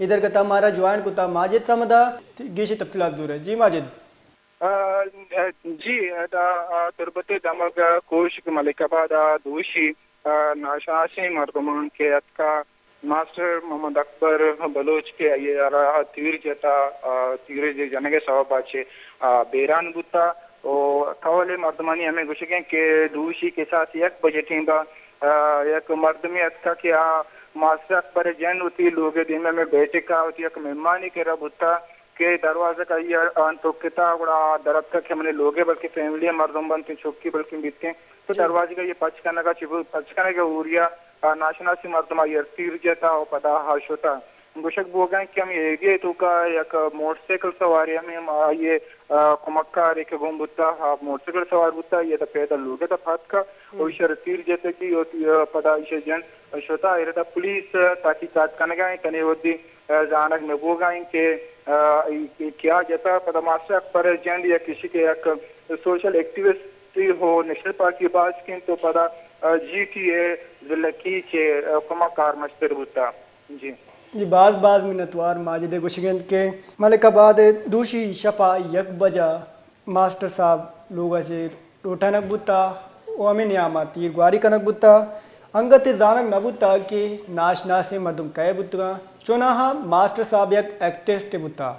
اے درگت ءَ مارا جوائن کتا ماجد صمد ءَ، گیشیں تفصیلات زورے۔ جی ماجد۔ آ، آ، جی، ادا، آ، تربت ءِ دمگ ءَ کوش کہ ملک آباد ءَ دوشی، آ، ناشناسیں مردمان کہ اتکا ماسٹر محمد اکبر بلوچ کہ آئی ءَ را تیر جتا، آ، تیر جنگ ءِ سبب ءَ چہ، آ، بیران بوتا۔ و کہول ءِ مردمانی ہمے گوشگ انت کہ دوشی کساس یک بجے ٹیم ءَ، آ، یک مردمے اتکا کہ آ ماسٹر اکبر ءِ جند وتی لوگ ءِ دیم ءَ ہمے بیٹک ءَ وتی یک مہمانے کرا بوتا کہ دروازگ آئی ءَ آن ٹکتا، گڑا آ در اتکا کہ منی لوگ ءِ بلکیں فیملی ءِ مردم بنت، چکی بلکیں بیتیں، تو جی۔ دروازگ آئی ءَ پچ کنگ ءَ چہ، پچ کنگ ءَ اوریا، آ، ناشناسیں مردم آئی ءَ تیر جتا و پدا آ شتا۔ گوشگ بوگا انت کہ ہمے ایریا ءِ توکا یک موٹر سائیکل سوارے ہمے آئی ءِ، آ، کمکارے کہ گون بوتا، آ موٹر سائیکل سوار بوتا، آئی ءَ پیدل لوگ ءِ دپ ءَ اتکا، و ایشی ءَ را تیر جتگی و تی-، آ، پدا ایشی ءِ جند شتا۔ ایرا پولیس، آ، تحقیقات کنگا انت، تنے وھدی، آ، زانگ نہ بوگا انت کہ، آ، ای-، ای کیا جتا۔ پدا ماسٹر اکبر ءِ جند یک کسی کہ یک سوشل ایکٹیوسٹ ہو نیشنل پارٹی ءَ باسک انت و پدا، آ، جی ٹی اے ضلع کیچ ءِ، آ، کمک کارمستر بوتا۔ جی۔ جی، باز باز منتوار ماجد ءِ۔ گوشگ انت کہ ملک آباد ءَ دوشی شپ ءَ یک بجہ ماسٹر صاحب لوگ ءَ چہ لوٹائینگ بوتا و ہمے نیام ءَ تیر گواری کنگ بوتا۔ انگت ءَ زانگ نہ بوتا کہ ناشناسیں مردم کئے بوتگاں، چوناہا ماسٹر صاحب یک ایکٹیوسٹ بوتا۔